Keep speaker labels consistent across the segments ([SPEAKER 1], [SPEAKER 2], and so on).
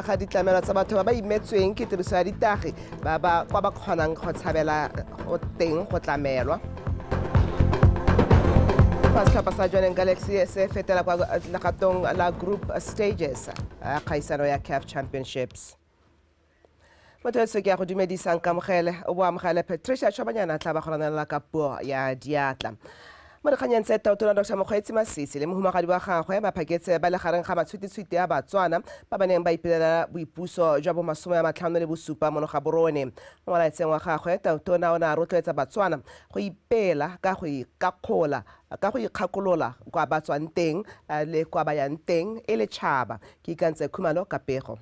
[SPEAKER 1] Ga ditlamelo tsa batho ba ba imetsweng ke tiriso ya ditagi ba ba kwa ba kgonang go tshabela go teng go tlamelwa. Fa setlhopha sa Jwaneng Galaxy se fetela kwa legatong la group stages kgaisano ya CAF Championships. Motho etso ke ya go dumedisang kamogele o bo amogele Patricia Chobanyana tla ba go ranela ka puo ya diatla. Mo dikganyeng tse tautona Dr Mokgweetsi Masisi le mohumagadi wa gagwe ba phaketse ba le gareng ga matshwititshwiti a Batswana ba ba neng ba ipelela boipuso jwa bo 57 mono Gaborone. Mo molaetseng wa gagwe tautona o ne a rotloetsa Batswana go ipela ka go ikakgola ka go ikgakolola kwa ba tswang teng le kwa ba yang teng e le tšhaba. Ke ikantse Khumalo ka pego.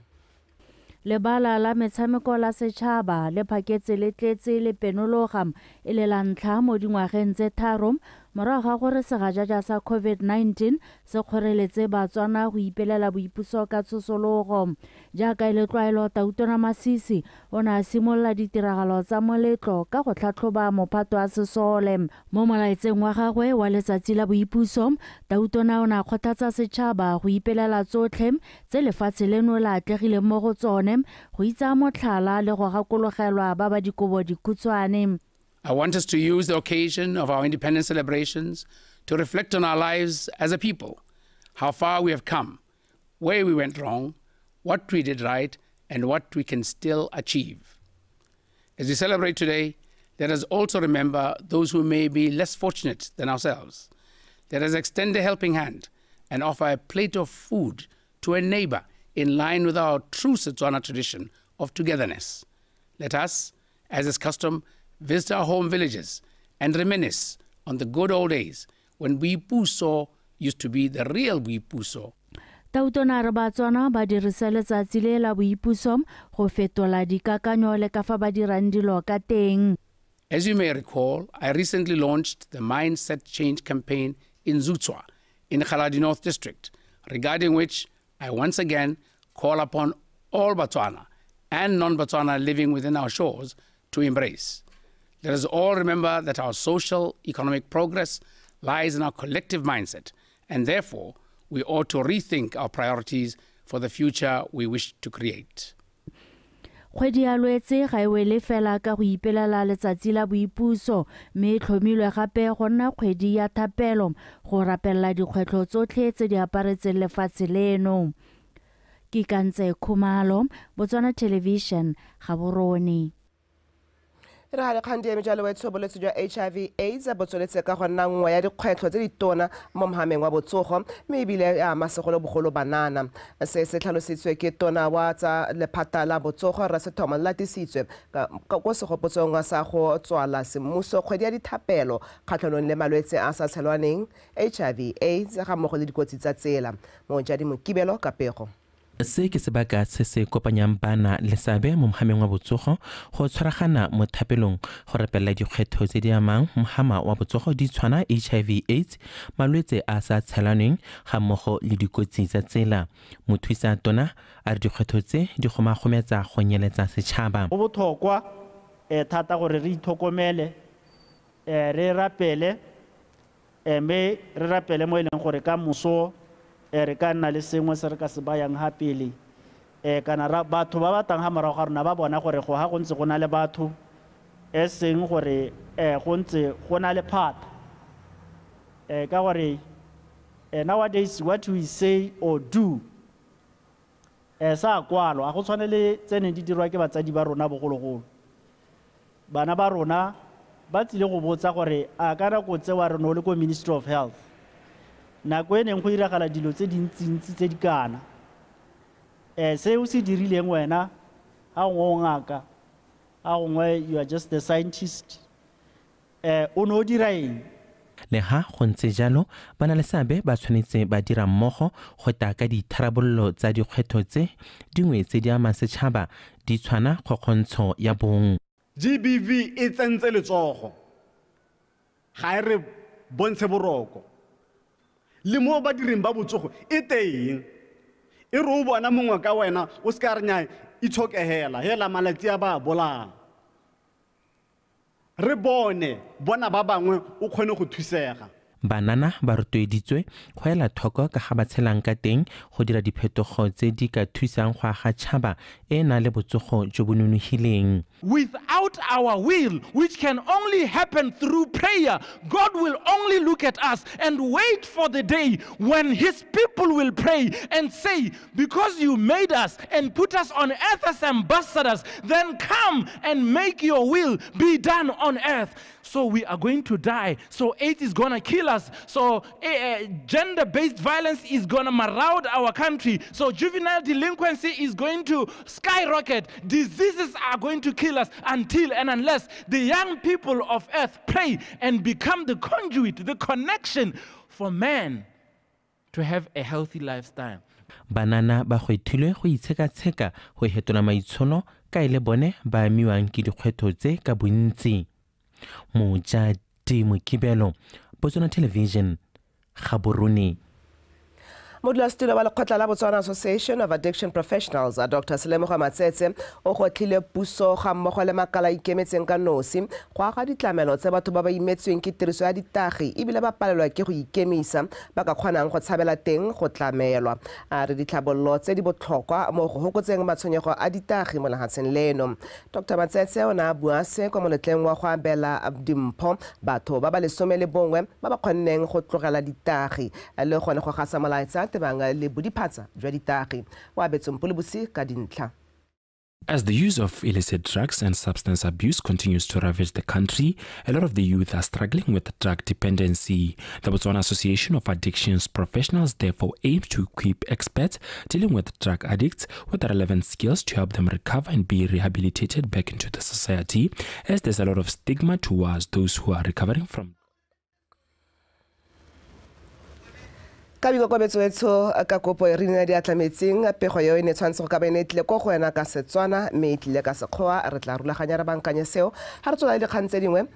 [SPEAKER 2] Lebala la metshameko la setšhaba le phaketse le tletse le penologa e le la ntlha mo dingwageng tse 3 morago ga gore segajaja sa COVID-19 se kgoreletse Batswana go ipelela boipuso ka tshosologo. Jaaka e le tlwaelo, Tautona Masisi o ne a simolola ditiragalo tsa moletlo ka go tlhatlhoba mophato wa sesole. Mo molaetseng wa gagwe wa letsatsi la boipuso, Tautona o ne a kgothatsa setšhaba go ipelela tsotlhe tse lefatshe leno le atlegileng mo go tsone, go itsa motlhala le go gakologelwa ba ba dikobo dikhutshwane.
[SPEAKER 3] I want us to use the occasion of our independence celebrations to reflect on our lives as a people, how far we have come, where we went wrong, what we did right, and what we can still achieve. As we celebrate today, let us also remember those who may be less fortunate than ourselves. Let us extend a helping hand and offer a plate of food to a neighbor in line with our true Setswana tradition of togetherness. Let us, as is custom, visit our home villages and reminisce on the good old days when Boipuso used to be the real Boipuso.
[SPEAKER 2] Tautona re Batswana ba dirisa letsatsi le la boipuso go fetola dikakanyo le ka fa ba dirang dilo ka teng.
[SPEAKER 3] As you may recall, I recently launched the Mindset Change campaign in Zutshwa, in Kgalagadi North District, regarding which I once again call upon all Botswana and non-Botswana living within our shores to embrace. Let us all remember that our social economic progress lies in our collective mindset, and therefore we ought to rethink our priorities for the future we wish to create.
[SPEAKER 2] Kgwedi ya Lwetse ga e wele fela ka go ipelela letsatsi la boipuso, mme e tlhomilwe gape go nna kgwedi ya thapelo go rapelela dikgwetlho tsotlhe tse di aparetseng lefatshe leno. Ke Kantse Khumalo, Botswana Television, Gaborone.
[SPEAKER 1] Re ga dikgang di eme jalo wetsho, bolwetse jwa HIV AIDS bo tsweletse ka go nna nngwe ya dikgwetlho tse ditona mo mohameng wa botsogo, mme ebile e ama segolobogolo banana. Se se tlhalositswe ke tona wa tsa lephata la botsogo Rasethomo Latisitswe ko segopotsong sa go tswala semmuso kgwedi ya dithapelo kgatlhanong le malwetse a sa tshelwaneng HIV AIDS ga mmogo le dikotsi tsa tsela. Mojadi Mokibelo ka pego.
[SPEAKER 4] Se ke sebaka se se kopanyang bana le seabe mo mohameng wa botsogo go tshwaragana mo thapelong go rapelela dikgwetlho tse di amang mohama wa botsogo di tshwana HIV AIDS, malwetse a sa tshelanweng ga mmogo le dikotsi tsa tsela. Mothusa tona a re dikgwetlho tse di gomagometsa go nyeletsa setšhaba.
[SPEAKER 5] Go botlhokwa thata gore re itlhokomele, re rapele, mme re rapele mo e leng gore ka moso re ka nna le sengwe se re ka se bayang ha pele, kana batho ba ba tang ha morago ga rona ba bona gore go ha go ntse go na le batho, e seng gore go ntse go na le phata. Ka gore nowadays what we say or do sa kwalwa, a go tshwane le tse neng di dirwa ke batsadi ba rona bogologolo. Bana ba rona ba tsile go botsa gore a ka nako tse wa re no le ko Ministry of Health, nako e neng go iragala dilo tse dintsintsi tse di kana, seo se dirileng wena ga gongwe o ngaka, ga gongwe you are just a scientist, o ne o dira eng?
[SPEAKER 4] Le ha go ntse jalo, ba na le seabe ba tshwanetse ba dira mmogo go tla ka ditharabololo tsa dikgwetlho tse dingwe tse di amang setšhaba di tshwana kgokgontsho ya bong.
[SPEAKER 6] GBV e tsentse letsogo, ga e re bontshe boroko. Le mo badiring ba botsogo e teng, e re o bona mongwe ka wena o se ka re nya itshokegela hela malatsi a ba bolaya. Re bone bona ba bangwe o kgone go thusega.
[SPEAKER 4] Banana ba rotloeditswe go ela tlhoko ka ga ba tshelang ka teng go dira diphetogo tse di ka thusang go aga tšhaba e e nang le botsogo jo bo nonofileng.
[SPEAKER 7] Without our will, which can only happen through prayer, God will only look at us and wait for the day when his people will pray and say, because you made us and put us on earth as ambassadors, then come and make your will be done on earth. So we are going to die. So AIDS is going to kill us. So gender-based violence is going to maraud our country. So juvenile delinquency is going to skyrocket. Diseases are going to kill us until and unless the young people of earth pray and become the conduit, the connection for man to have a healthy lifestyle.
[SPEAKER 4] Banana ba gwethilwe go itshekatsheka go hetola maitsholo ka e le bone ba amiwang ke dikgwetlho tse ka bontsi. Mojadi Mokibelo, Botswana Television, Gaborone.
[SPEAKER 1] Modulasetulo wa lekgotla la Botswana Association of Addiction Professionals, Dr. Selemoga Matsetse, o gwetlhile puso ga mmogo le makala a ikemetseng ka nosi go aga ditlamelo tse batho ba ba imetsweng ke tiriso ya ditagi ebile ba palelwa ke go ikemisa ba ka kgonang go tshabela teng go tlamelwa. A re ditlhabololo tse di botlhokwa mo go fokotseng matshwenyego a ditagi mo lefatsheng leno. Dr. Matsetse o ne a bua se kwa moletleng wa go abela dimpho batho ba ba 11 ba ba kgonneng go tlogela ditagi le gone go gasa molaetsa le bodiphatsa jwa ditagi. Wa abetseng Mpolobosi ka dintlha.
[SPEAKER 8] As the use of illicit drugs and substance abuse continues to ravage the country, a lot of the youth are struggling with drug dependency. The Botswana Association of Addictions Professionals therefore aims to equip experts dealing with drug addicts with the relevant skills to help them recover and be rehabilitated back into the society, as there's a lot of stigma towards those who are recovering from.
[SPEAKER 1] Ka boikokobetso ka kopo e re nna di atlametseng pego eo e ne tshwanetse go ka ba e ne e tlile ko go wena ka Setswana mme e tlile ka Sekgowa. Re tla rulaganya re bankanye seo ga re tswela le dikgang tse dingwe.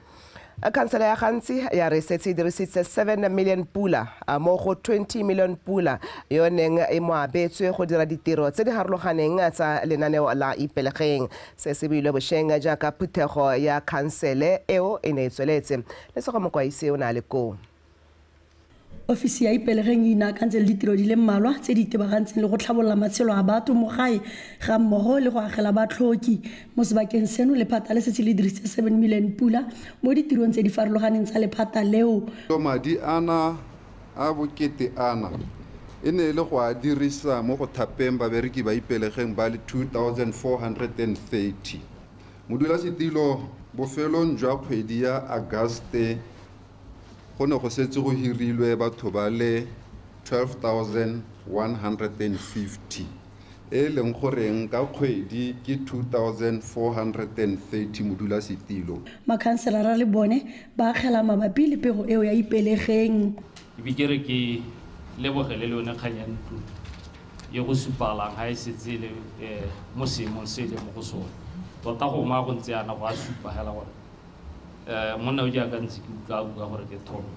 [SPEAKER 1] Khansele ya Gantsi ya re setse e dirisitse 7 million pula mo go 20 million pula yo neng e mo abetswe go dira ditiro tse di harologaneng tsa lenaneo la Ipelegeng. Se se builwe bošeng jaaka phuthego ya khansele eo e ne e tsweletse. Lesego Mokwaise o ne a le koo.
[SPEAKER 9] Ofisi ya Ipelegeng e inaakantse le ditiro di le mmalwa tse di itebagantseng le go tlhabolola matshelo a batho mo gae ga mmogo le go agela batlhoki. Mo sebakeng seno lephata le setse le dirisitse 7 million pula mo ditirong tse di farologaneng tsa lephata leo.
[SPEAKER 10] Madi ana a bokete ana e ne e le go a dirisa mo go thapeng babereki ba Ipelegeng ba le 2430. Modulasetilo, bofelong jwa kgwedi ya Auguste go ne go setse go hirilwe batho ba le 12,150 e leng goreng ka kgwedi ke 2430 modulasetilo.
[SPEAKER 9] Makhanselara le bone ba akgela mabapi le pego eo ya Ipelegeng.
[SPEAKER 11] Ebe ke re ke lebogele le yone kgang ya ntlo e go supalang ga e setse le mo seemong se e leng mo go sone. Tota go ma go ntse yana go a supa hela gore monna o jaaka ntse ke utlwa a bua gore ke thomo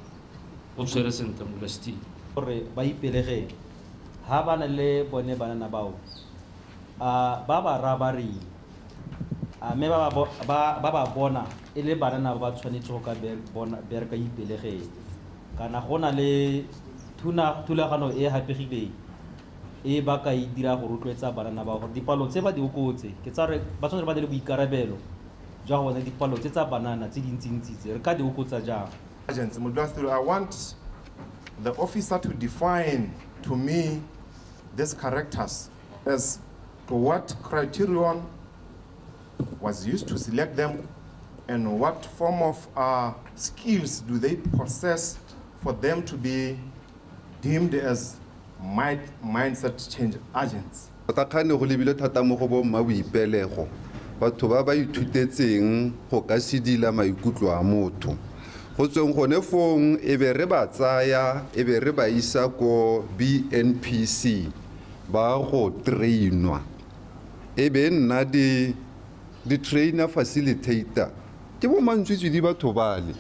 [SPEAKER 11] o tshwere sentle modulasetilo.
[SPEAKER 12] Gore ba Ipelegeng ha ba na le bone banana bao ba ba raya ba reng, mme ba ba bona e le banana ba ba tshwanetse go ka bereka Ipelegeng, kana go na le thulagano e hapegileng e ba ka e dira go rotloetsa banana bao gore dipalo tse ba di okotse ke tsa re ba tshwanetse ba ne le boikarabelo jwa go bona dipalo tse tsa banana tse dintsintsi tse re ka di okotsa jang.
[SPEAKER 13] Modulasetilo, I want the officer to define to me these characters as to what criterion was used to select them and what form of skills do they possess for them to be deemed as mindset change agents.
[SPEAKER 10] Tota kgane go lebile thata mo go bo mma boipelego, batho ba ba ithutetseng go ka sedila maikutlo a motho. Go tsweng gone fong e be re ba tsaya e be re ba isa ko BNPC ba go trainwa, e be nna di-trainer facilitator ke bo mantswitswe di batho bale.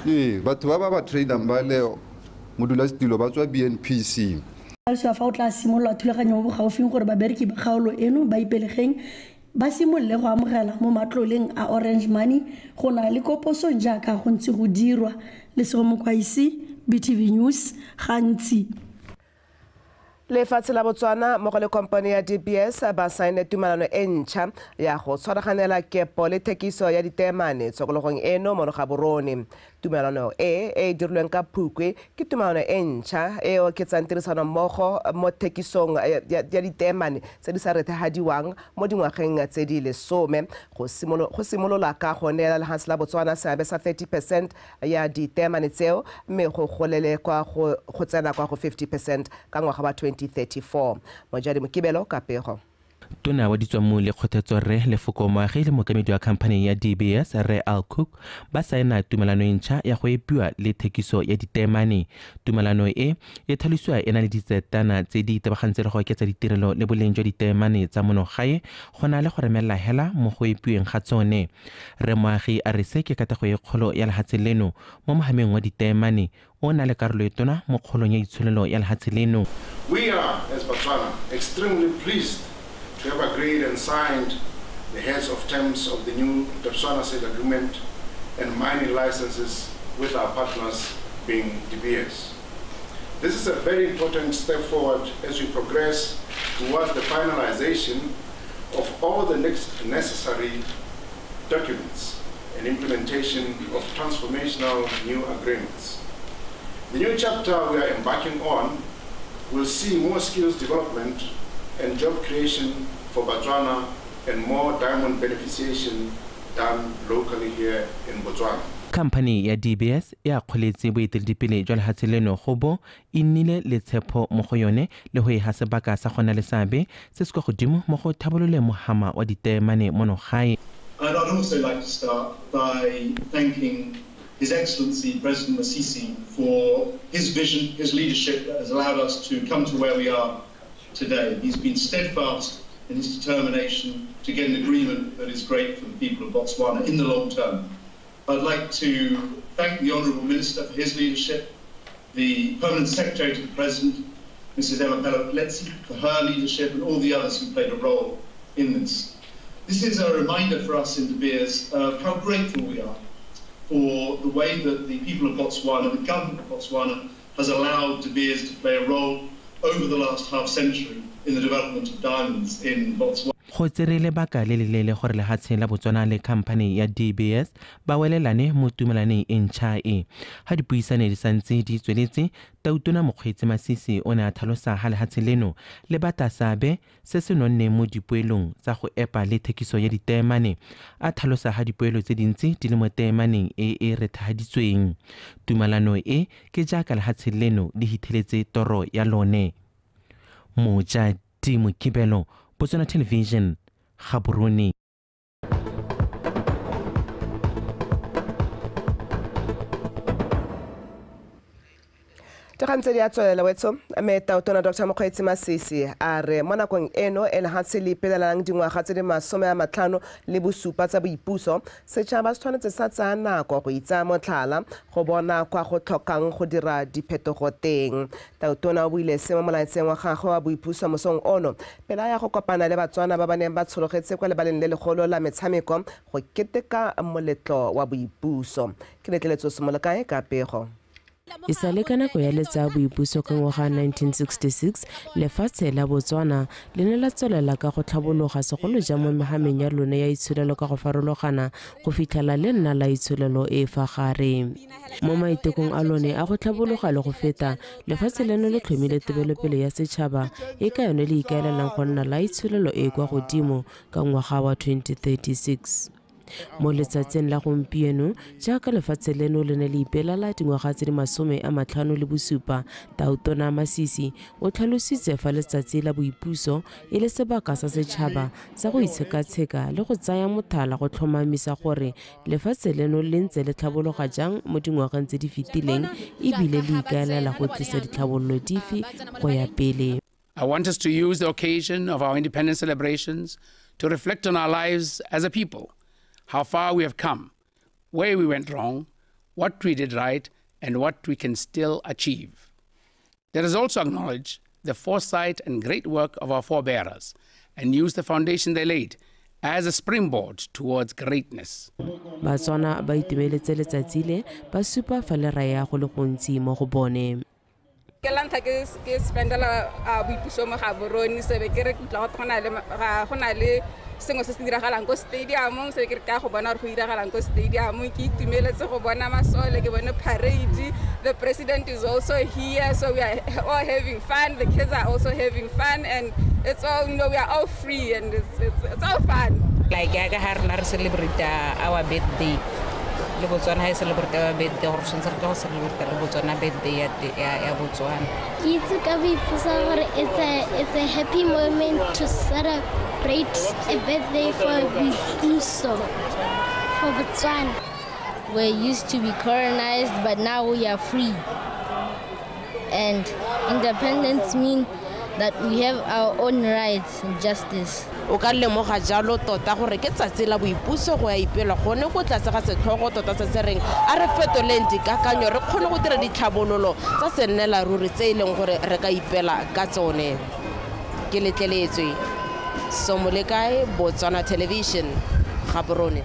[SPEAKER 10] Ee, batho ba ba ba trainang bale modulasetilo ba tswa BNPC.
[SPEAKER 9] Fa o tla simolola thulaganyo mo bogaufing gore babereki ba kgaolo eno ba Ipelegeng ba simolole go amogela mo matloleng a Orange Money go na le ko posong jaaka go ntse go dirwa. Lesego Mokwaisi, BTV News, Gantsi.
[SPEAKER 1] Lefatshe la Botswana mmogo le kompone ya DBS ba saene tumelano e ntšha ya go tshwaraganela kepo le thekiso ya diteemane tshokologong eno mono Gaborone. Tumelano e e dirilweng ka Phukwi ke tumelano e ntšha e oketsang tirisanommogo mo thekisong ya diteemane tse di sa rethehadiwang mo dingwageng tse di 10, go simolola ka go neela lefatshe la Botswana seabe sa 30% ya diteemane tseo, mme go golele kwa go tsena kwa go 50% ka ngwaga wa 2034. Mojadi Mokibelo ka pego.
[SPEAKER 4] Tona wa ditswammung le kgothatso Rre Lefoko Moagi le mookamedi wa khamphane ya DBS Rre Al Cook ba saena tumelano e ntšha ya go epiwa le thekiso ya diteemane. Tumelano e e tlhalosiwa e na le ditsetana tse di itebagantse le go oketsa ditirelo le boleng jwa diteemane tsa monogae go na le go remelela hela mo go epiweng ga tsone. Rre Moagi a re se ke katlego e kgolo ya lehatshe leno mo mohameng wa diteemane o na le karolo e tona mo kgolong ya itsholelo ya lehatshe leno.
[SPEAKER 14] We are, as Botswana, extremely pleased to have agreed and signed the heads of terms of the new Debswana Sale Agreement and mining licenses with our partners being De Beers. This is a very important step forward as we progress towards the finalization of all the next necessary documents and implementation of transformational new agreements. The new chapter we are embarking on will see more skills development and job creation for Botswana and more diamond beneficiation done locally here in Botswana.
[SPEAKER 4] Company ya DBS e akgoletse boeteledipele jwa lehatshe leno go bo e nnile le tshepo mo go yone le go e ha sebaka sa gona le seabe se se kwa godimo mo go thabololeng mohama wa diteemane mono gae.
[SPEAKER 15] And I'd also like to start by thanking His Excellency President Masisi for his vision, his leadership that has allowed us to come to where we are today. He's been steadfast in his determination to get an agreement that is great for the people of Botswana in the long term. I'd like to thank the Honourable Minister for his leadership, the Permanent Secretary to the President, Mrs. Emma Phelopheletsi, for her leadership, and all the others who played a role in this. This is a reminder for us in De Beers of how grateful we are for the way that the people of Botswana, the government of Botswana, has allowed De Beers to play a role over the last half century in the development of diamonds in Botswana.
[SPEAKER 4] Go tsere lebaka le leleele gore lehatshe la Botswana le company ya DBS ba welelane mo tumelaneng e ntšha e. Ga dipuisane di santse di tsweletse, Tautona Mokgweetsi Masisi o ne a tlhalosa ga lehatshe leno le batla seabe se se nonneng mo dipoelong tsa go epa le thekiso ya diteemane, a tlhalosa ga dipoelo tse dintsi di le mo teemaneng e e rethahaditsweng. Tumelano e ke jaaka lehatshe leno le hitheletse toro ya lone. Mojadi Mokibelo, Botswana Television, Gaborone.
[SPEAKER 1] Dikgang tse di a tswelela wetso, mme Tautona Dr. Mokgweetsi Masisi a re mo nakong eno e lehatshe le ipelelang dingwaga tse di 57 tsa boipuso, setšhaba se tshwanetse sa tsaya nako go itsaya motlhala go bona kwa go tlhokang go dira diphetogo teng. Tautona o buile se mo molaetseng wa gagwe wa boipuso mosong ono pele a ya go kopana le Batswana ba ba neng ba tshologetse kwa lebaleng le legolo la metshameko go keteka moletlo wa boipuso. Ke letleletso Semolekae ka pego.
[SPEAKER 16] E sa le ka nako ya letsa boipuso ka ngwaga 1966, lefatshe la Botswana le ne la tswelela ka go tlhabologa segolo jang mo mehameng ya lone ya itsholelo ka go farologana go fitlhela le nna la itsholelo e fa gare. Mo maitekong a lone a go tlhabologa le go feta, lefatshe leno le tlhomile tebelopele ya setšhaba e ka yone le ikaelelang go nna la itsholelo e kwa godimo ka ngwaga wa 2036. Mo letsatsing la gompieno, jaaka lefatshe leno le ne le ipelela dingwaga tse di 57, Tautona Masisi o tlhalositse fa letsatsi la boipuso e le sebaka sa setšhaba sa go itshekatsheka le go tsaya mothala go tlhomamisa gore lefatshe leno le ntse le tlhabologa jang mo dingwageng tse di fetileng ebile le ikaelela go tlisa ditlhabololo dife go ya pele.
[SPEAKER 3] I want us to use the occasion of our independence celebrations to reflect on our lives as a people, how far we have come, where we went wrong, what we did right, and what we can still achieve. Let us also acknowledge the foresight and great work of our forebearers and use the foundation they laid as a springboard towards greatness.
[SPEAKER 16] Batswana ba itumeletse letsatsi le ba supa fa le raya go le gontsi mo go bone.
[SPEAKER 17] Ke la ntlha ke spendela boipuso mo Gaborone, so be ke re tla go na le sengwe se se diragalang ko stadiumong, so ke re ka go bona gore go diragalang ko stadiumong. Ke itumeletse go bona masole, ke bone parade. The president is also here, so we are all having fun. The kids are also having fun, and it's all, you know, we are all free and it's all fun.
[SPEAKER 18] Like ya ka ha rena re celebrate our birthday le Botswana, ha e celebrate our birthday gore tshwanetse re tla go celebrate le Botswana birthday ya Botswana.
[SPEAKER 19] Ke itse ka boipuso gore it's a happy moment to celebrate a birthday for boipuso for Botswana.
[SPEAKER 20] We used to be colonized, but now we are free. And independence means that we have our own rights and justice.
[SPEAKER 1] O ka lemoga jalo tota gore ke tsatsi la boipuso go ya ipela gone go tlase ga setlhogo tota se se reng a re fetoleng dikakanyo re kgone go dira ditlhabololo tsa sennela ruri tse e leng gore re ka ipela ka tsone. Ke letleletswe Somolekae, Botswana Television, Gaborone.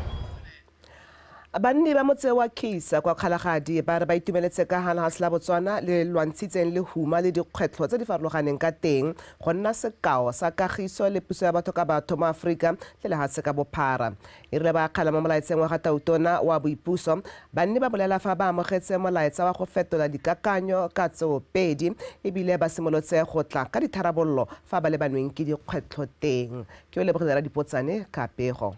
[SPEAKER 1] Banni ba motse wa Kisa kwa Kgalagadi ba re ba itumeletse ka ha lehatshe la Botswana le lwantshitseng le huma le dikgwetlho tse di farologaneng ka teng go nna sekao sa kagiso le puso ya batho ka batho mo Aforika le lehatshe ka bophara. E rile ba kgala mo molaetseng wa ga Tautona wa boipuso, banni ba bolela fa ba amogetse molaetsa wa go fetola dikakanyo ka tseopedi ebile ba simolotse go tla ka ditharabololo fa ba lebanweng ke dikgwetlho teng. Ke o lebogile Radipotsane ka pego.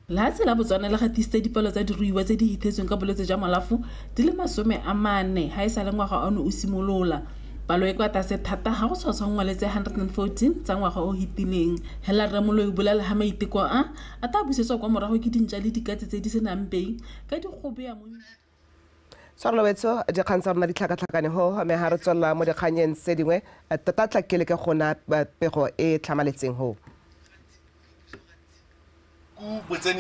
[SPEAKER 21] Lehatshe la Botswana le gatisitse dipalo tsa diruiwa tse di hithetsweng ka bolwetse jwa malafo di le 40 ha e sa le ngwaga ono o simolola. Palo e kwa tlase thata ga go tshwantshwanngwa le tse 114 tsa ngwaga o hitileng. Hela Rramoloi o bolela ha maiteko a tla busetswa kwa morago ke dintša le dikatse tse di senang beng ka di gobeya mo.
[SPEAKER 1] Tshwarelowetso dikgang tsa rona di tlhakatlhakane ho mme ha re tswelela mo dikganyeng tse dingwe tota tla ke leke go na pego e tlhamaletseng ho. Mo go tse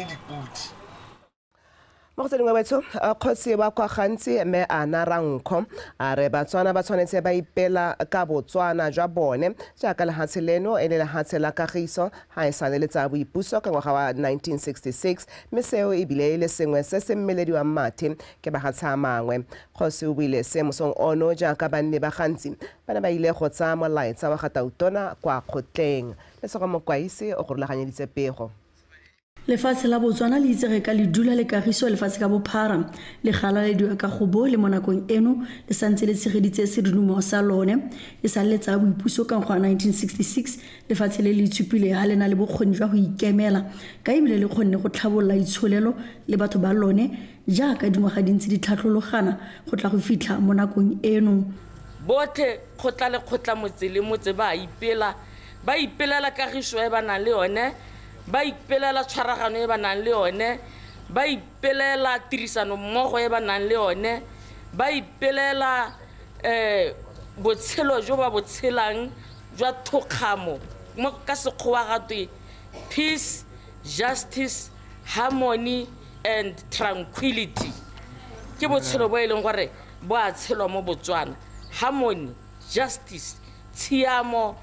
[SPEAKER 1] dingwe wetso, kgosi wa kwa Gantsi mme Ana Rankho a re Batswana ba tshwanetse ba ipela ka Botswana jwa bone jaaka lehatshe leno e le lehatshe la kagiso ha e sale le tsa boipuso ka ngwaga wa 1966, mme seo ebile e le sengwe se se mmelediwang mathe ke bahatshe a mangwe. Kgosi o buile se mosong ono jaaka banni ba Gantsi ba ne ba ile go tsaya molaetsa wa ga Tautona kwa kgotleng. Lesego Mokwaisi o go rulaganyeditse pego.
[SPEAKER 9] Lefatshe la Botswana le itsege ka ledula le kagiso lefatshe ka bophara le galalediwa ka gobo le mo nakong eno le santse le tshegeditse serumo sa lone e sa le tsa boipuso ka ngwaga 1966. Lefatshe le le itshupile ha le na le bokgoni jwa go ikemela ka ebile le kgonne go tlhabolola itsholelo le batho ba lone jaaka dingwaga dintsi di tlhatlologana go tla go fitlha mo nakong eno.
[SPEAKER 22] Botlhe kgotla le kgotla motse le motse ba ipela, ba ipelela kagiso e ba nang le yone, ba ipelela tshwaragano e ba nang le yone, ba ipelela tirisano mmogo e ba nang le yone, ba ipelela botshelo jo ba bo tshelang jwa thokgamo mo ka sekgowa ga twe peace, justice, harmony and tranquility. Ke botshelo bo e leng gore bo a tshelwa mo Botswana. Harmony, justice, tshiamo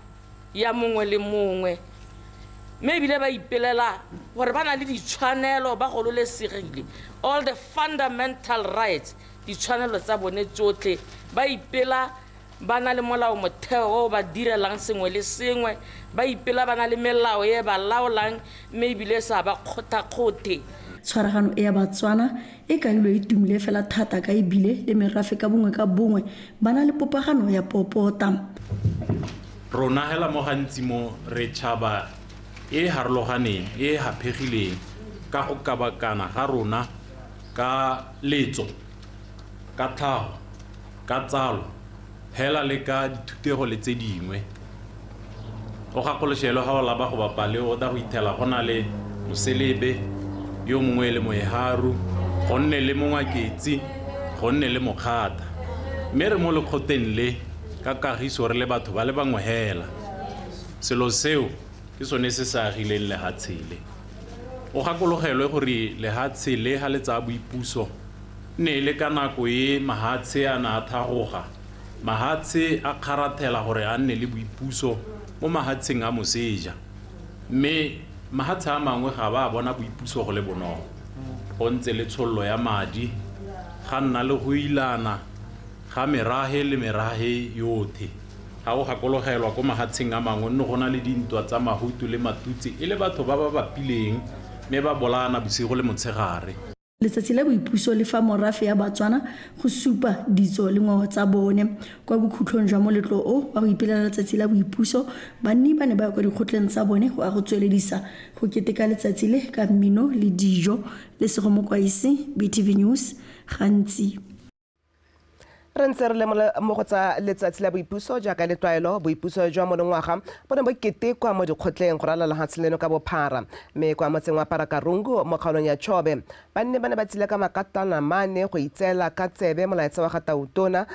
[SPEAKER 22] ya mongwe le mongwe. Mme ebile ba ipelela gore ba na le ditshwanelo, ba gololesegile, all the fundamental rights, ditshwanelo tsa bone tsotlhe. Ba ipela ba na le molao motheo o ba direlang sengwe le sengwe, ba ipela ba na le melao e ba laolang, mme ebile sa ba kgothakgothe.
[SPEAKER 9] Tshwaragano e ya Batswana e kailwe e tumile fela thata ka ebile le merafe ka bongwe ka bongwe ba na le popagano ya popota.
[SPEAKER 23] Rona hela mo gantsi mo re tšhaba e harologaneng e haphegileng ka go kabakana ga rona ka letso, ka tlhago, ka tsalo, hela le ka dithutego le tse dingwe. O gakologelwe ga o laba go bapa le o da go ithela go na le moselebe yo mongwe le moeharu, go nne le mongwaketsi, go nne le mokgata. Mme re mo lekgoteng le ka kagiso re le batho ba le bangwe hela. Selo seo ke sone se se agileng lehatshe le. O gakologelwe gore lehatshe le ga le tsaya boipuso ne le ka nako e mahatshe a na a thagoga, mahatshe a kgarathela gore a nne le boipuso mo mahatsheng a moseja. Mme Mahatshe a mangwe ga ba bona boipuso go le bonolo. Go ntse le tshollo ya madi, ga nna le go ilana ga merahe le merahe yothe. Ga o gakologelwa ko mahatsheng a mangwe nne go na le dintwa tsa Mahutu le Matutsi e le batho ba ba bapileng mme ba bolaana bosigo le motshegare.
[SPEAKER 9] Letsatsi la boipuso le fa morafe ya Batswana go supa ditso le ngwao tsa bone. Kwa bokhutlong jwa moletlo o wa go ipelela letsatsi la boipuso, banni ba ne ba ya kwa dikgotleng tsa bone go a go tsweledisa go keteka letsatsi le ka mmino le dijo. Lesego Mokwaisi, BTV News, Gantsi.
[SPEAKER 1] Re ntse re le mo go tsa letsatsi la boipuso jaaka letlwaelo, boipuso jwa monongwaga bo ne bo ketekwa mo dikgotleng go ralala lefatshe leno ka bophara. Mme kwa motseng wa Parakarungu mo kgaolong ya Chobe, banne ba ne ba tsile ka makatana mane go itseela ka tsebe molaetsa wa ga Tautona,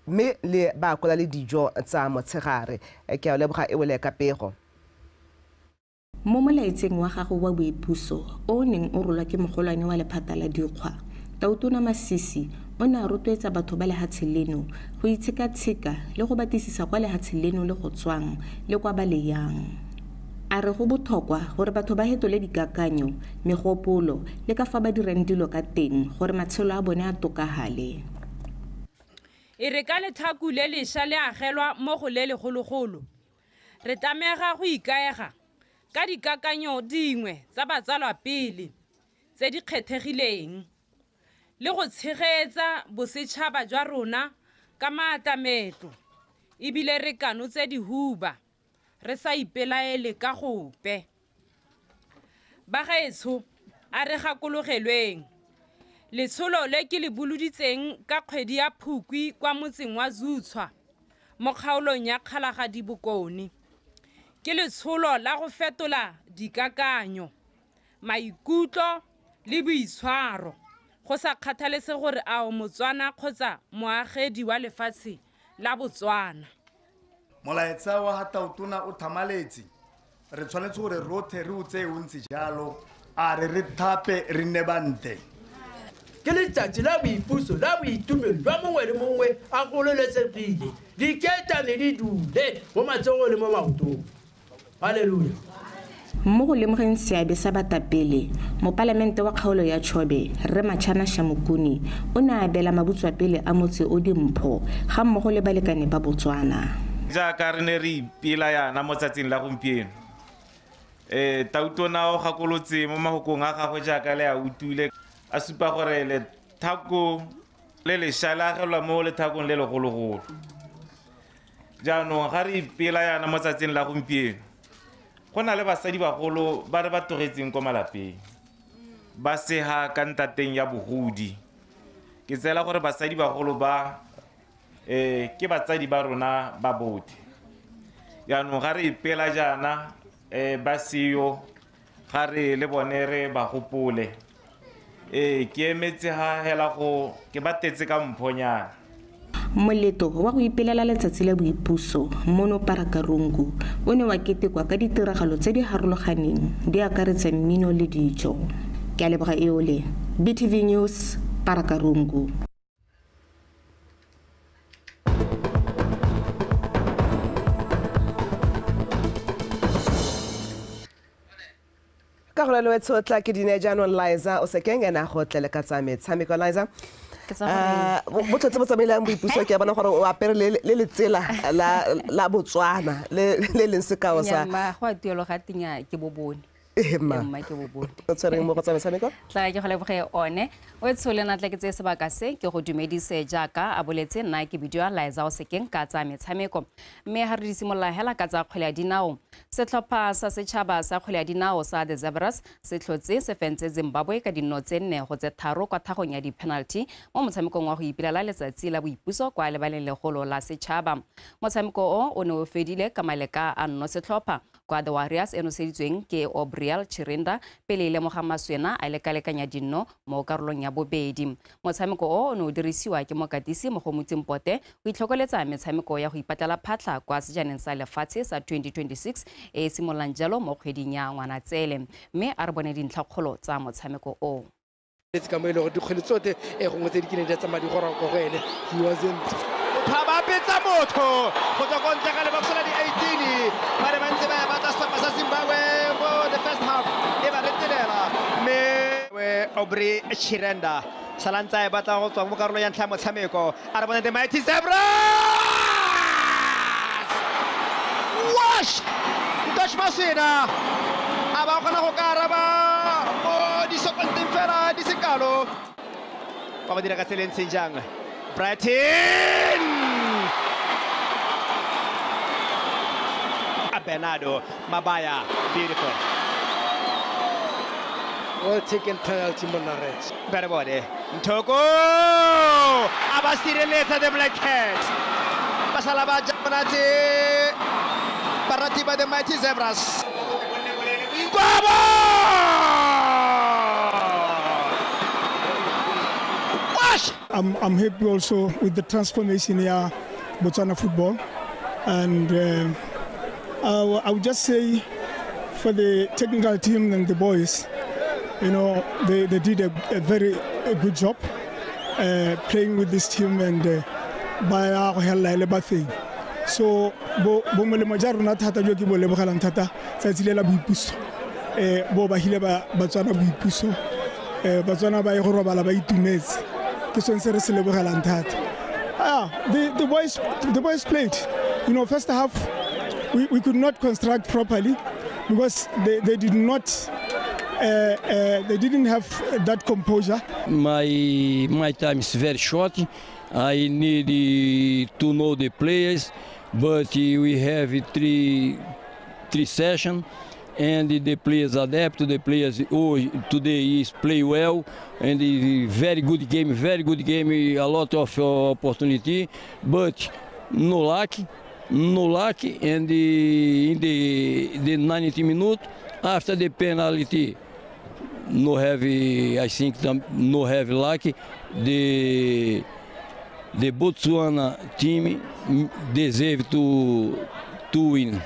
[SPEAKER 1] mme le ba akola le dijo tsa motshegare. Ke a o leboga e wele ka pego.
[SPEAKER 2] Mo molaetseng wa gago wa boipuso o o neng o rolwa ke mogolwane wa lephata la dikgwa, Tautona Masisi o ne a rotloetsa batho ba lehatshe leno go itshekatsheka le go batlisisa kwa lehatshe leno le go tswang le kwa ba le yang. A re go botlhokwa gore batho ba hetole dikakanyo, megopolo le ka fa ba dirang dilo ka teng gore matshelo a bone a tokagale.
[SPEAKER 5] E re ka letlhaku le lešwa le agelwa mo go le legologolo, re tlamega go ikaega ka dikakanyo dingwe tsa batsalwa pele tse di kgethegileng le go tshegetsa bosetšhaba jwa rona ka maatlametlo, ebile re kanotse dihuba re sa ipelaele ka gope. Bagaetsho, a re gakologelweng letsholo le ke le boloditseng ka kgwedi ya Phukwi kwa motseng wa Zutshwa mo kgaolong ya Kgalagadi Bokone. Ke letsholo la go fetola dikakanyo, maikutlo le boitshwaro, go sa kgathalese gore a o Motswana kgotsa moagedi wa lefatshe la Botswana.
[SPEAKER 6] Molaetsa wa ga Tautona o thamaletse, re tshwanetse gore rotlhe re o tseye o ntse jalo, a re re thape re nne bantle.
[SPEAKER 24] Ke letsatsi la boipuso la boitumelo jwa mongwe le mongwe a gololesegile, diketane di dule mo matsogong le mo maotong. Haleluya.
[SPEAKER 2] Mo go lemogeng seabe sa batapele, mopalamente wa kgaolo ya Chobe, Rre Machana Shamukuni, o ne a abela mabutswapele a motse o dimpho ga mmogo le balekane ba Botswana.
[SPEAKER 25] Jaaka re ne re ipela yana mo tsatsing la gompieno, Tautona o gakolotse mo mahokong a gagwe jaaka le a utlwile, a supa gore lethako le lešwa le agelwa mo lethakong le legologolo. Jaanong ga re ipela yana mo tsatsing la gompieno, go na le basadi bagolo ba re ba tlogetseng ko malapeng, ba sega ka ntateng ya bogodi. Ke tseela gore basadi bagolo ba ke batsadi ba rona ba botlhe. Jaanong ga re ipela jaana ba seo, ga re le bone re ba gopole. Ke emetse ga hela go ke ba tetse ka mphonyana.
[SPEAKER 2] Moletlo wa go ipelela letsatsi la boipuso mono Parakarungu o ne wa ketekwa ka ditiragalo tse di harologaneng di akaretsa mmino le dijo. Ke a leboga Eole, BTV News, Parakarungu.
[SPEAKER 1] Ka go le tshotla ke dine jaanong Liza o sekeng ena go tlele ka tsa metshameko. Liza, bo tlotse bo tsamaelang boipuso, ke a bona gore o apere le letsela la Botswana le leng sekao sa
[SPEAKER 26] go a tuelo ga tenya ke bobone. Mma ke bobone.
[SPEAKER 1] O tshwereng mo go tsa metshameko?
[SPEAKER 26] Tla ke go leboge one. O tshole na tla ke tse sebaka se ke go dumedise jaaka a boletse, nna ke bidiwa Liza o sekeng ka tsa metshameko. Mme ha re di simolola hela ka tsa kgwele ya dinao. Setlhopha sa setšhaba sa kgwele ya dinao sa The Zebras se tlhotse se fentse Zimbabwe ka dinno tse 4-3 kwa thagong ya di-penalty mo motshamekong wa go ipelela letsatsi la boipuso kwa lebaleng legolo la setšhaba. Motshameko o o ne o fedile ka maleka a nno setlhopha kwa The Warriors e noseditsweng ke Obriel Chirinda pele e lemoga Maswena a lekalekanya dinno mo karolong ya bobedi. Motshameko o o ne o dirisiwa ke mokatisi Mogomotsi Mpote go itlhokoletsa metshameko ya go ipatlela phatlha kwa sejaneng sa lefatshe sa 2026 e simololang jalo mo kgweding ya Ngwanatsele. Mme a re bone dintlhakgolo tsa motshameko o.
[SPEAKER 27] Ka mo e le gore dikgwele tsotlhe e gongwe tse di kileng di a tsamaya di goroga ko go ene, he wasn't.
[SPEAKER 28] Motho a ba betsa motho go tswa ko ntle ga lebokse la di-18, ba ne ba ntse ba ya batla setlhopha sa Zimbabwe mo
[SPEAKER 7] Aubrey Chirenda. Salantsa e batla go tswa mo karolo ya ntlha motshameko. A re bone the Mighty Zebras! Wash! Ntosh Masina! A ba kgona go ka araba mo disekonteng fela di sekalo. Ba ba dira ka tsela e ntseng jang? Brighton! Bernardo Mabaya, beautiful.
[SPEAKER 27] Well taken penalty, Monarets.
[SPEAKER 7] Berbode, Ntoko! Abasireletsa the Black Cats. Basalaba Jamonati, Barati by the Mighty Zebras. Kwabo! Wash!
[SPEAKER 8] I'm happy also with the transformation here, Botswana football, and I would just say for the technical team and the boys, you know, they did a very good job playing with this team and by. So bo molemo ja rona thata jo ke bo lebogelang thata tsatsi le la boipuso bo ba hile ba Batswana boipuso Batswana ba ye go robala ba itumetse ke sone se re se lebogelang thata. The boys played, you know, first half we could not construct properly because they did not they didn't have that composure.
[SPEAKER 10] My time is very short. I need to know the players, but we have three sessions, and the players adapt. The players today is play well, and very good game, a lot of opportunity, but no luck. No luck, and in the 90 minutes after the penalty, no have, I think no have luck. The Botswana team deserve to win.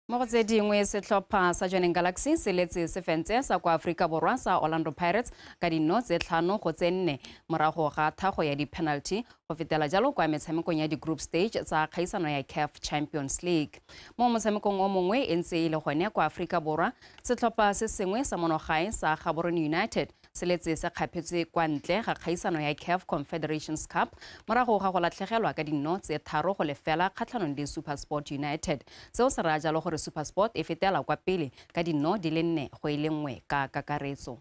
[SPEAKER 26] Mo go tse dingwe setlhopha sa Jwaneng Galaxy se letse se fentse sa kwa Aforika Borwa sa Orlando Pirates ka dino tse 5-4 morago ga thago ya di-penalty go fetela jalo kwa metshamekong ya di-group stage tsa kgaisano ya CAF Champions League. Mo motshamekong o mongwe e ntse e le gone kwa Aforika Borwa, setlhopha se sengwe sa monogae sa Gaborone United se letse se kgaphetswe kwa ntle ga kgaisano ya CAF Confederations Cup morago ga go latlhegelwa ka dino tse 3-0 kgatlhanong le SuperSport United. Seo se raya jalo gore SuperSport e fetela kwa pele ka dino di le 4-1 ka kakaretso.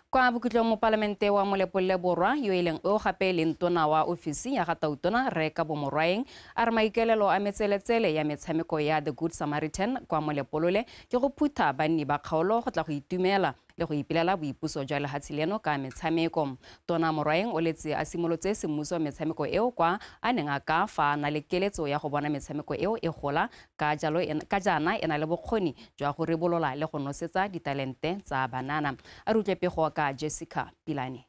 [SPEAKER 26] Kwa bokhutlong mopalamente wa Molepolole Borwa yo e leng o gape leng tona wa ofisi ya ga Tautona Rre Kabo Morwaeng a re maikaelelo a metseletsele ya metshameko ya The Good Samaritan kwa Molepolole ke go phutha banni ba kgaolo go tla go itumela le go ipelela boipuso jwa lehatshe leno ka metshameko. Tona Morwaeng o letse a simolotse semmuso metshameko eo kwa a neng a ka fa na le keletso ya go bona metshameko eo e gola ka jaana e na le bokgoni jwa go ribolola le go nosetsa ditalente tsa banana. A re utlwe pego ka Jessica Pilane.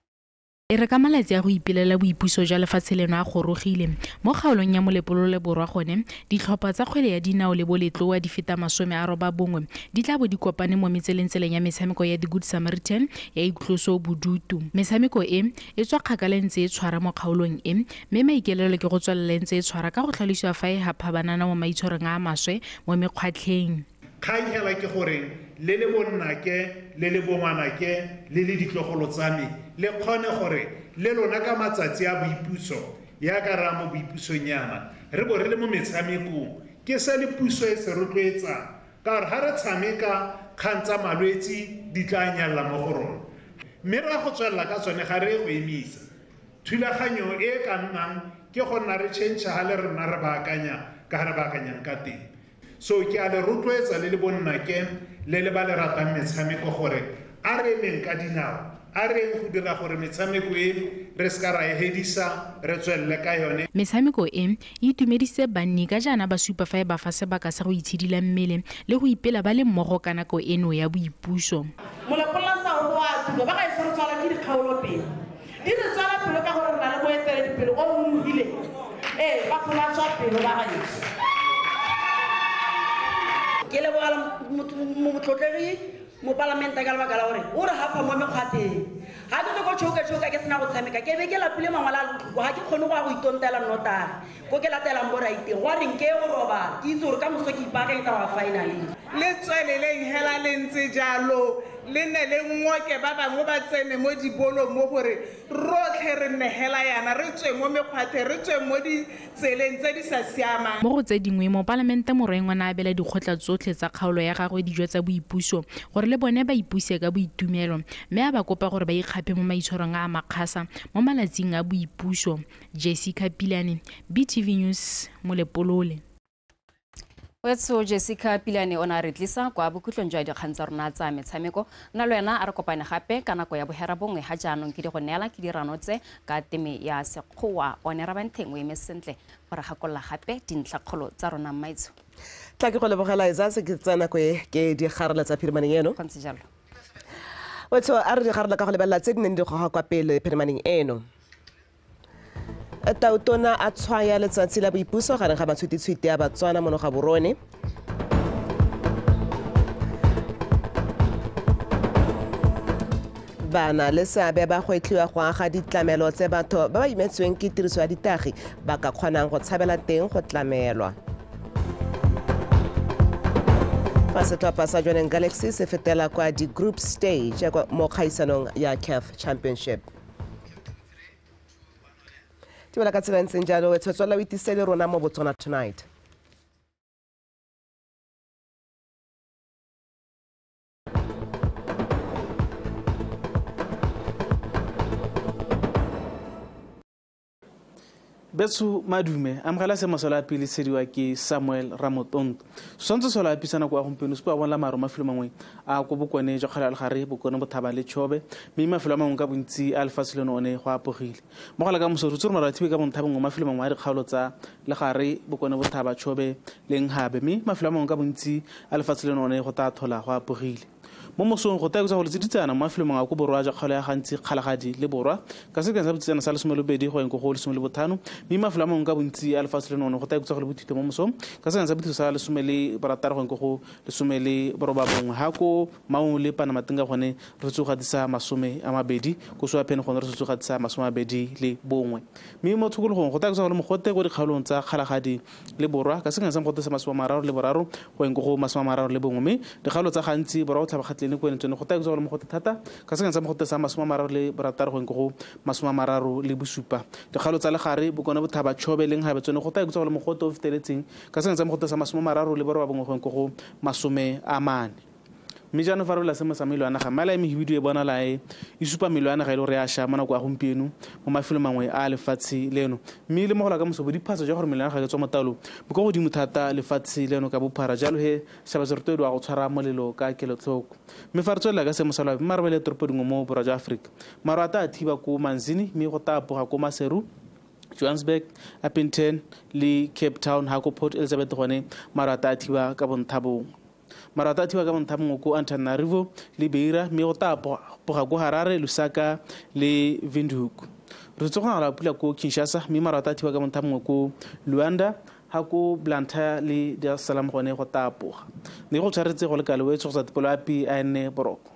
[SPEAKER 11] E re ka malatsi a go ipelela boipuso jwa lefatshe leno a gorogile mo kgaolong ya Molepolole Borwa gone ditlhopha tsa kgwele ya dinao le boletloa di feta 90 di tla bo di kopane mo metselengtseleng ya metshameko ya The Good Samaritan ya itloso bodutu. Metshameko e e tswa kgakala ntse e tshwara mo kgaolong e mme maikaelelo ke go tswelela ntse e tshwara ka go tlhalosiwa fa e hapha banana mo maitshwarong a maswe mo mekgwatlheng.
[SPEAKER 12] Kgang hela ke gore le le bonnake le le bongwanake le le ditlogolo tsa me le kgone gore le lona ka matsatsi a boipuso ya ka ra mo boipusong yana re bo re le mo metshamekong ke se le puso e se rotloetsang ka gore ga re tshameka kgang tsa malwetse di tla nyalla mo go rona mme re a go tswelela ka tsone ga re go emisa. Thulaganyo e ka nnang ke go nna re change ga le rena re baakanya ka ga re baakanyang ka teng. So ke a le rotloetsa le le bonnake le le ba le ratang metshameko gore a re emeng ka dinao, a re eng go dira gore metshameko e re se ka ra e hedisa re tswelele ka yone.
[SPEAKER 11] Metshameko e e itumedisitse banni ka jaana ba supa fa e ba fa sebaka sa go itshidila mmele le go ipela ba le mmogo ka nako eno ya boipuso.
[SPEAKER 13] Molepolole sa o a tuka ba ga e se re tswala ke dikgaolo pele di re tswala pelo ka gore re na le boeteledipele o nonogileng ee batho ba tswa pelo ba gaetsho.
[SPEAKER 9] Ke lebogela motlotlegi mopalamente ka lebaka la gore o re hapa mo mekgwateng
[SPEAKER 13] Ga ke tswe ko choka ke sena go tshameka ke be ke lapile mangwala a botlhoko ga ke kgone go ya go itontela nnotagi ko ke latelang bo raiteng go a reng ke go robala ke itse gore ka moso ke ipaakanyetsa go ya finaleng.
[SPEAKER 3] Le tsweleleng hela le ntse jalo le nne le ngoke ba bangwe ba tsene mo dibolong mo gore rotlhe re nne hela yana re tswe mo mekgwatlhe re tswe mo ditseleng tse di sa siamang.
[SPEAKER 11] Mo go tse dingwe mopalamente Morweng o ne a abela dikgotla tsotlhe tsa kgaolo ya gagwe dijo tsa boipuso gore le bone ba ipuse ka boitumelo mme a ba kopa gore ba ikgape mo maitshwarong a makgasa mo malatsing a boipuso. Jessica Pilane, BTV News, Molepolole.
[SPEAKER 26] Wetso Jessica Pilane o ne a re tlisa kwa bokhutlong jwa dikgang tsa rona tsa metshameko. Nna le wena a re kopane gape ka nako ya 9:30 ga jaanong ke di go neela ke dirano tse ka teme ya Sekgowa. One Rabantheng o eme sentle gore gakolola gape dintlhakgolo tsa rona mmaetsho.
[SPEAKER 1] Tla ke go lebogela Eza se ke tsa nako e ke digarela tsa phirimaneng eno.
[SPEAKER 26] Go ntse jalo.
[SPEAKER 1] Wetso a re digarela ka go lebelela tse di neng di goga kwa pele phirimaneng eno. Tautona a tshwaya letsatsi la boipuso gareng ga matshwititshwiti a Batswana mono ga Borone. Bana le seabe ba gwetlhiwa go aga ditlamelo tse batho ba ba imetsweng ke tiriso ya ditagi ba ka kgonang go tshabela teng go tlamelwa. Fa setlhopha sa Jwaneng Galaxy se fetela kwa di-group stage mo kgaisanong ya CAF Championship. Tibela ka tsela ntseng jalo, o tswela o itise le rona mo Botswana Tonight.
[SPEAKER 4] Betsu madume amogela se masolo a pele sediwa ke Samuel Ramotonto. Swantse solo a pisana kwa gompieno se bona maro mafelo mangwe a ko bokone jwa kgala legare bokone bothaba le Chobe mme mafelo a mangwe ka bontsi a lefatshe leno one go apogile. Mo go la ka moso re tsore maro a thibe ka bontha bongwe mafelo mangwe a dikgaolo tsa legare bokone bothaba Chobe le Nghabe mme mafelo a mangwe ka bontsi a lefatshe leno one go tla thola go apogile. Mo mosong go tla go le tsiditsana mo mafelong a ko borwa jwa kgaolo ya gantsi Kgalagadi le borwa ka sekeng sa botsitsana sa 12 go eng go 15 mme mafelo a mangwe ka bontsi a lefatshe leno one go tla go le bothito mo mosong ka sekeng sa bothito sa 16 go eng go 19 ha ko Maung le Panamatinga gone re tsoga disa 20 ko Soaphene gone re tsoga disa 21 mme mo tshokologong go tla go le mogote go dikgaolong tsa Kgalagadi le borwa ka sekeng sa mogote sa 33 go eng go 31 mme dikgaolo tsa gantsi borwa botlhaba kgatleng ko ene go tla go le mogote thata ka sekeng sa mogote sa 36 go eng go 37 dikgaolo tsa legare bokone bothaba Chobe le Nghabe tsone go tla go le mogote o feteletseng ka sekeng sa mogote sa 39 go eng go 40. Mme jaanong fa re bolela seemo sa melo ya naga mala e mehibidu e bonala e supa melo ya naga e le gore ya ša mo nako ya gompieno mo mafelong mangwe a lefatshe leno mme le mo go la ka moso bodiphatsa jwa gore melo ya naga e tswa mo taolong bo kwa godimo thata lefatshe leno ka bophara jalo he setšhaba se rotloediwa go tshwara molelo ka kelotlhoko. Mme fa re tswelela ka seemo sa loapi mme re bele toropo dingwe mo borwa jwa Aforika maru a tla thiba ko Manzini mme go tla apoga ko Maseru, Johannesburg, Upington le Cape Town ha ko Port Elizabeth gone maru a tla thiba ka bonthabongwe. Maru a tla thiba ka bonthabongwe ko Antananarivo le Beira mme go tla apoga ko Harare, Lusaka le Windhoek. Re tse go nagala pula ko Kinshasa mme maru a tla thiba ka bonthabongwe ko Luanda ha ko Blantyre le Dar es Salaam gone go tla apoga. Ne go tshwaretse go le kalo e tshosa tipolo a PN boroko.